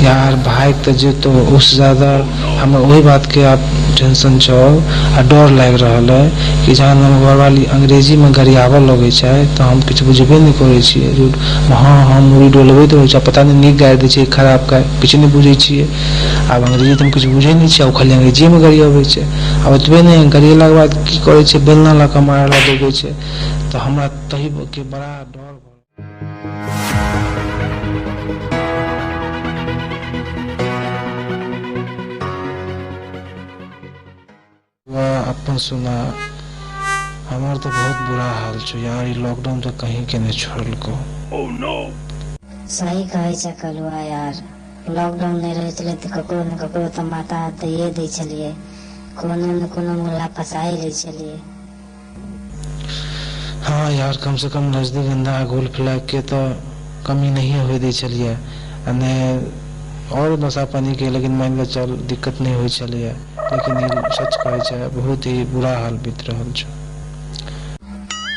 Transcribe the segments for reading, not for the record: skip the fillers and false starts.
यार भागि तऽ जेतौ, ओहिसँ ज्यादा हमरा ओहि बातके आब टेंशन छौ आ डर लागि रहल अइ कि जहन हमर घरवाली अंग्रेजीमे गरियाबऽ लगै छै तऽ हम किछु बुझबे नहि करै छियै। हँ हँ मुड़ी डोलबैत रहै छै, पता नहि नीक गारि दै छै खराब गारि, किछु नहि बुझै छियै। आब अंग्रेजी तऽ हम किछु बुझै नहि छियै, ओ खाली अंग्रेजीएमे गरियबै छै। आ ओतबे नहि, गरियेलाके बाद की करै छै, बेलना लऽ कऽ मारऽ लए दौगै छै। तऽ हमरा ताहिके बड़ा डर। अपन सुना, हमर तऽ बहुत बुरा हाल छौ यार, ई लॉकडाउन तऽ कहीं के नहि छोड़लकौ। सही कहै छै कलुआ यार, लॉकडाउन नहि रहै छलै तऽ ककरो ने ककरो तऽ माता दैए दै छलियै, कोनो ने कोनो मुल्ला फसाइ लै छलियै। हाँ यार, कम से कम रजनीगंधा गोल्ड फ्लैग के तऽ कमी नहिए होइ दै छलियै, आ नहि आओर नशा पानी के, लेकिन मानि कऽ चल दिक्कत नहि होइ छलैया। लेकिन ई सच कहै छै, बहुत ही बुरा हाल बीत रहल छै।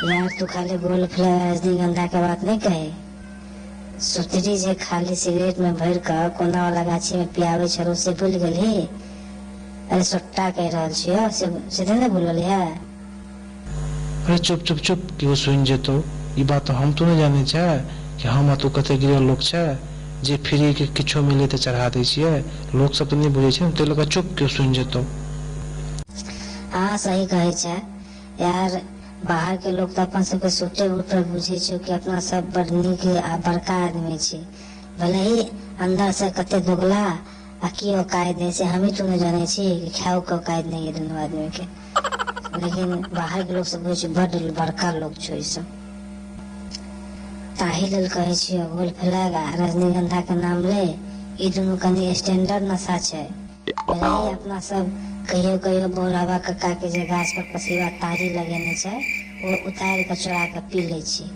यार तू खाली गोल्ड फ्लैग रजनीगंधा के बात नहि कहे, सुतरी जे खाली सिगरेट में भरि कऽ कोना वाला गाछी में पियाबै छलौ से भूलि गेलही? अरे सोट्टा कहि रहल छियौ, से तऽ नहि भूलल है? अरे चुप चुप चुप, केओ सुनि जेतौ ई बात तऽ हम तो नहि जानै छै कि हम आ तू कते गिरल लोक छै जे फ्री के किछो मिले तऽ चढ़ा दै छियै, लोक सब तऽ नहि बुझै छै ने, ताहि लऽ कऽ चुप, केओ सुनि जेतौ। हाँ सही कहै छै यार, बाहर के लोक तऽ अपन सबके सूटे बूट पर बुझै छै कि अपना सब बड़ नीक आ बड़का आदमी छी, भले ही अंदर से कते दोगला आ की औकात नहि से हमही तू नहि जानै छी कि खाओ के औकात नहि है दुनू आदमी के, लेकिन बाहर के लोक सब बुझै छै बड बड़का लोक छै ई सब। ताहि लेल कहै छियौ गोल्ड फ्लैग आ रजनीगंधा के नाम ले, ई दुनू कनि स्टैंडर्ड नशा छै। भले ही अपना सब कहियो कहियो बौराबा कक्का के जे गाछ पर पसीबा तारी लगेने छै ओ उतारि कऽ चोरा कऽ पी लै छी,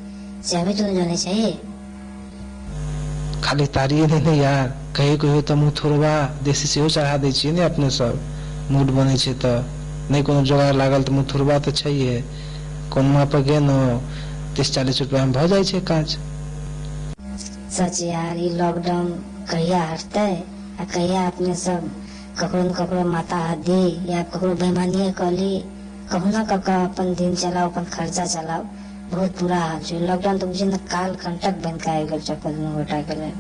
से हमही तू जानै छही? खाली तारिये नहि ने यार, कहियो कहियो तऽ मुँह थोड़बा देसी सेहो चढ़ा दै छियै ने अपने सब, मूड बनै छै तऽ नहि कोनो जोगाड़ लागल तऽ मुँह थोड़बा तऽ छैहे, कोनमा पर गेलहुँ 30-40 रुपैआमे भऽ जाइ छै काज। सच यार, ई लॉकडाउन कहिया हटतै आ कहिया अपने सब ककरो ने ककरो माता दी या ककरो बेईमानिए कऽ ली, कहुना कऽ कऽ अपन दिन चलाउ, अपन खर्चा चलाउ। बहुत बुरा हाल छै लॉकडाउन तऽ बुझियौ ने काल कंटक बनि कऽ आबि गेल छै अपन दुनू गोटा के लेल।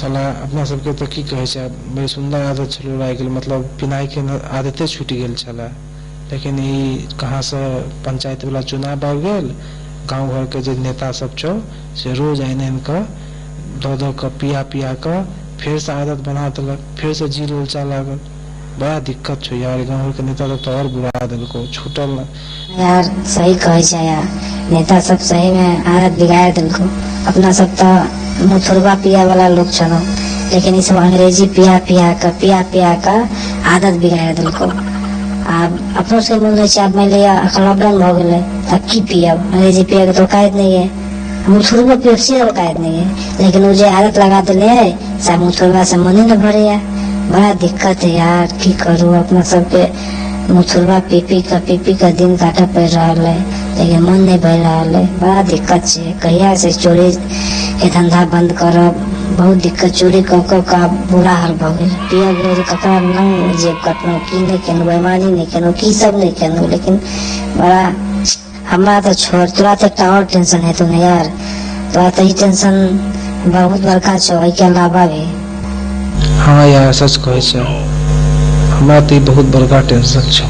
साला अपना सबके तऽ की कहै छै, बड़ी सुन्दर आदत छलौ लागि गेल, मतलब पिनाइके आदते छुटि गेल छलै, लेकिन ई कहाँसँ पंचायत वाला चुनाव आबि गेल, गाँव घरके जे नेता सब छौ से रोज आनि आनि कऽ दऽ दऽ कऽ पिया पिया कऽ फेरसँ आदत बना देलक, फेरसँ जी लोलचा लागल। बड़ा दिक्कत छौ यार, गाँव घरके नेता सब तऽ आओर बुरा देलकौ, छूटल नहि। यार सही कहै छै यार, नेता सब सही में आदत बिगाड़ि देलकौ। अपना सब तऽ मुथुरबा पिया वाला लोक छलौ, लेकिन ई सब अंग्रेजी पिया पिया कऽ पिया पिया कऽ आदत बिगाड़ि देलकौ। आब अपनो सबके मोन होइ छै, आब मानि लिअ एखन लॉकडाउन भऽ गेलै तऽ की पियब, अंग्रेजी पियके तऽ औकात नहि है, मुथुरबो पियब से औकात नहि है, लेकिन ओ जे आदत लगा देने है से मुथुरबा से मने नहि भरैया। बड़ा दिक्कत है यार, की करू, अपना सबके मुथुरबा पी पी कऽ दिन काटऽ पड़ि रहल है, लेकिन मन नहि भरि रहल है। बड़ा दिक्कत छै, कहिया से चोरी के धंधा बंद करब, बहुत दिक्कत, चोरी कऽ कऽ कऽ बुरा हाल भऽ गेल। पियब रोज ककरा नहि जेब कटलहुँ, की नहि केलहुँ, बेईमानी नहि केलहुँ, की सब नहि केलहुँ, लेकिन बड़ा हमरा तऽ छोड़, तोरा तऽ एकटा आओर टेंशन हेतौ ने यार, तोरा तऽ ई टेंशन बहुत बड़का छौ एहिके अलावा भी। हाँ यार सच कहै छै, हमरा तऽ ई बहुत बड़का टेंशन छौ।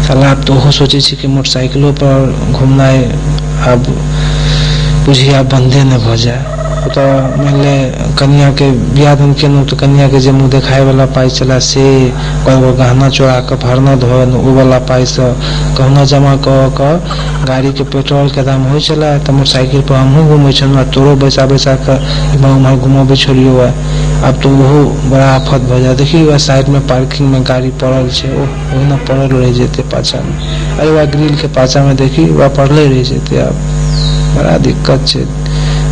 साला आब तऽ ओहो सोचै छी कि मोटरसाइकिलो पर घुमनाइ आब बुझी आब बन्दे नहि भऽ जाय। ओतऽ मानि ले कनियाके बियाह दान केलहुँ तऽ कनियाके जे मुँह देखायवला पाइ छलै से, ओकर गहना चोरा कऽ भरना धोअल ओ वाला पाइसँ कहुना जमा कऽ कऽ गाड़ीके पेट्रोलके दाम होइ छलै तऽ मोटरसाइकिल पर हमहूँ घुमै छलहुँ आ तोरो बैसा बैसा कऽ एम्हर ओम्हर घुमबै छलियौ। आब तऽ ओहो बड़ा आफत भऽ जाय। देखी वएह साइडमे पार्किंगमे गाड़ी पड़ल छै, ओ ओहिना पड़ल रहि जेतै पाछामे। अरे वएह ग्रिलके पाछामे देखी वएह पड़ले रहि जेतै। आब बड़ा दिक्कत छै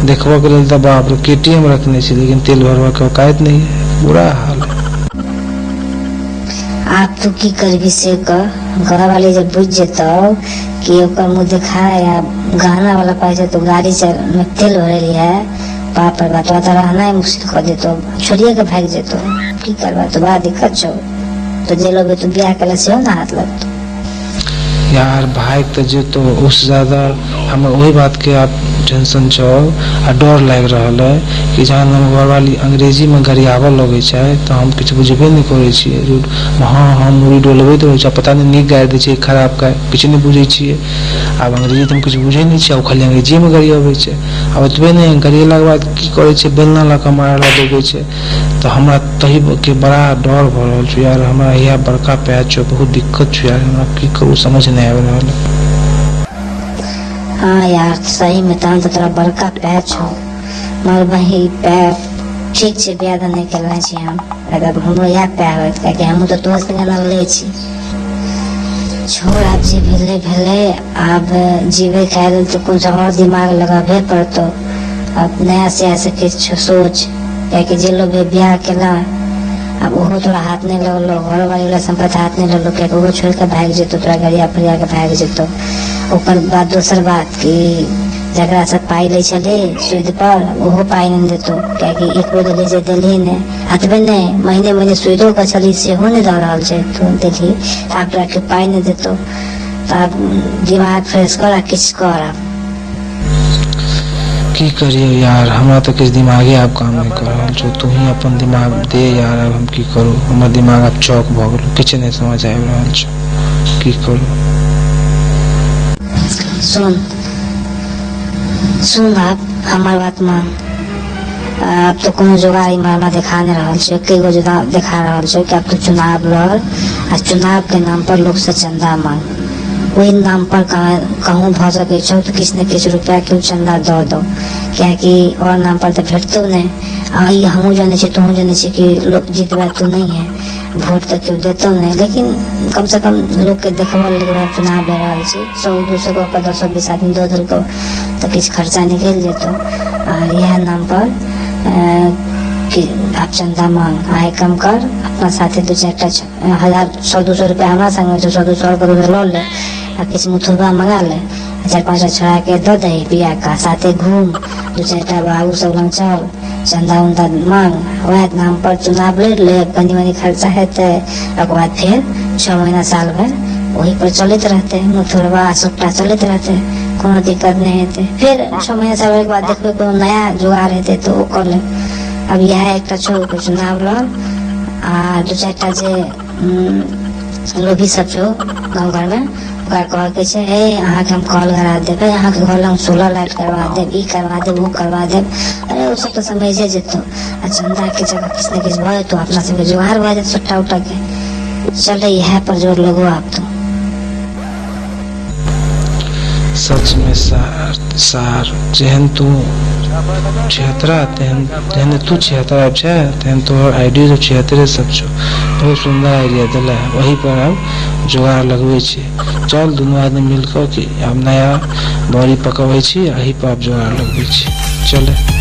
देखबऽके लेल तऽ बाप रे KTM रखने छी, लेकिन तेल भरबऽके औकात नहि है, बुरा हाल है। आब तू की करबी से कर, घरवाली जब बुझि जेतौ कि ओकर मुँह देखाय या गहना वाला पैसा तो गाड़ी से में तेल भरेली है, बाप रे बाप, तोरा तऽ रहनाइ मुश्किल कऽ देतौ, छोड़िए कऽ भागि जेतौ। की करबा, तो बड़ा दिक्कत छौ। तो जे लोग तू बियाह केला सेहो ने हाथ लगतौ। यार भागि तऽ जेतौ, उससँ ज्यादा हमर ओहि बातके आब टेंशन छौ आ डर लागि रहल है कि जहन हमर घरवाली अंग्रेजीमे गरियाबऽ लगै छै तऽ हम किछु बुझबे नहि करै छियै। हँ हँ मुड़ी डोलबैत रहै छै, पता नहि नीक गारि दै छै खराब गारि, किछु नहि बुझै छियै। आब अंग्रेजी तऽ हम किछु बुझै नहि छियै, ओ खाली अंग्रेजीमे गरियबै छै। आ ओतबे नहि, गरियेलाके बाद की करै छै, बेलना लऽ कऽ मारऽ लए दौगै छै। तऽ हमरा ताहिके बड़ा डर भऽ रहल छै यार। हमरा इएह बड़का पैच छौ, बहुत दिक्कत छौ यार, हमरा की करू समझ नहि आबि रहल है। हाँ यार सही में तहन तऽ तोरा बड़का पैच छौ। मगर बही पै ठीक छै, बियाह दान नहि केने छी हम, नहि हमरो इएह पै होइत, कियाकि हमहूँ तऽ तोहर संगे लड़ले छी। छोड़, आब जे भेलै भेलै, आब जीबै खाय लेल तऽ कुछ और दिमाग लगाबे पड़तौ। आब नया से से किछु सोच, कियाकि जे लोग बियाह केला आब ओहो तोरा हाथ नहि लगलो, घरवाली वाला सम्पत्ति हाथ नहि लगलो, कियाकि ओहो छोड़ि कऽ भागि जेतौ, तोरा गरिया फरिया कऽ भागि जेतौ। ओकर बाद दोसर बात कि जकरा से पाइ लै छलै सूद पर, ओहो पाइ नहि देतौ, कियाकि एक बेर देलही जे देलही नहि। एतबे नहि, महीने महीने सूदो के छलही सेहो नहि दऽ रहल छै तू देलही, आब तोरा के पाइ नहि देतौ। तऽ आब दिमाग फ्रेश कर आ किछु कर आब। की करियौ यार, हमरा तऽ किछु दिमागे आब काम नहि कऽ रहल छौ। तू ही अपन दिमाग दे यार, आब हम की करू, हमर दिमाग आब चौक भऽ गेल, किछु नहि समझ आबि रहल छौ, की करू। सुन सुन, आब हमर बात मान। आब तऽ कोनो जोगाड़ इम्हर हमरा देखा नहि रहल छै, एके गो जोगाड़ देखा रहल छै कि आब तू चुनाव लड़ आ चुनाव के नाम पर लोक से चंदा मांग। ओहि नाम पर कहूँ भऽ सकै छौ तऽ किछु ने किछु रुपया केओ चंदा दऽ दौ, कियाकि और नाम पर तऽ भेटतौ नहि। आ ई हमहूँ जनै छी, तोहूँ जनै छी कि लोक जीतबा तू नहीं है, वोट तऽ केओ देतौ नहि, लेकिन कम से कम लोकके देखबऽ लेल कि चुनाव लड़ रहल छी। 100-200 कऽ कऽ 10-20 आदमी दऽ देलकौ तऽ किछु खर्चा निकलि जेतौ। आ इएह नाम पर कि आब चंदा मांग, आय कम कर अपना साथे 2-4 टा हजार 100-200 रुपया हमरा संगे छौ, 100-200 आओर ककरो लऽ ले आ किछु मुथुरबा मंगा ले, 4-5 टा छोड़ाके दऽ दही पिया कऽ, साथे घूम, 2-4 टा बाबू सब लग चल, चंदा उन्दा मांग, वएह नाम पर चुनाव लड़ि ले। कनि मनि खर्चा हेतै, ओकर बाद फेर 6 महीना साल भरि ओही पर चलैत रहतै, मुथुरबा सुट्टा चलैत रहतै, कोनो दिक्कत नहि हेतै। फेर 6 महीना साल भरिके बाद देखबै कोनो नया जुगाड़ हेतै तऽ ओ कऽ लेब। आब इएह एकटा छौ, चुनाव लड़ आ 2-4 टा जे लोभी सब छौ गाँव घरमे, ओकरा कहऽके छै, हे अहाँके हम कल गड़ा देबै, अहाँके घर लग सोलर लाइट करवा देब, ई करवा देब, ओ करवा देब। अरे ओ सब तऽ समझे जेतौ आ चन्दाके जगह किछु ने किछु भऽ जेतौ, अपना सबके जोगाड़ भऽ जेतौ सुट्टा उट्टाके। चल, इएह पर जोर लगो आब तो। सच में सार सार, जेहन तू छिहत्तरा तेहन, जेहन तू छिहत्तरा छै तेहन तोहर आइडियो सब छिहत्तरे सब छौ। बहुत सुन्दर आइडिया देले है, वही पर आब जोगाड़ लगबै छी। चल दुनू आदमी मिल कऽ कि आब नया बड़ी पकबै छी, एही पर आब जोगाड़ लगबै छी। चले।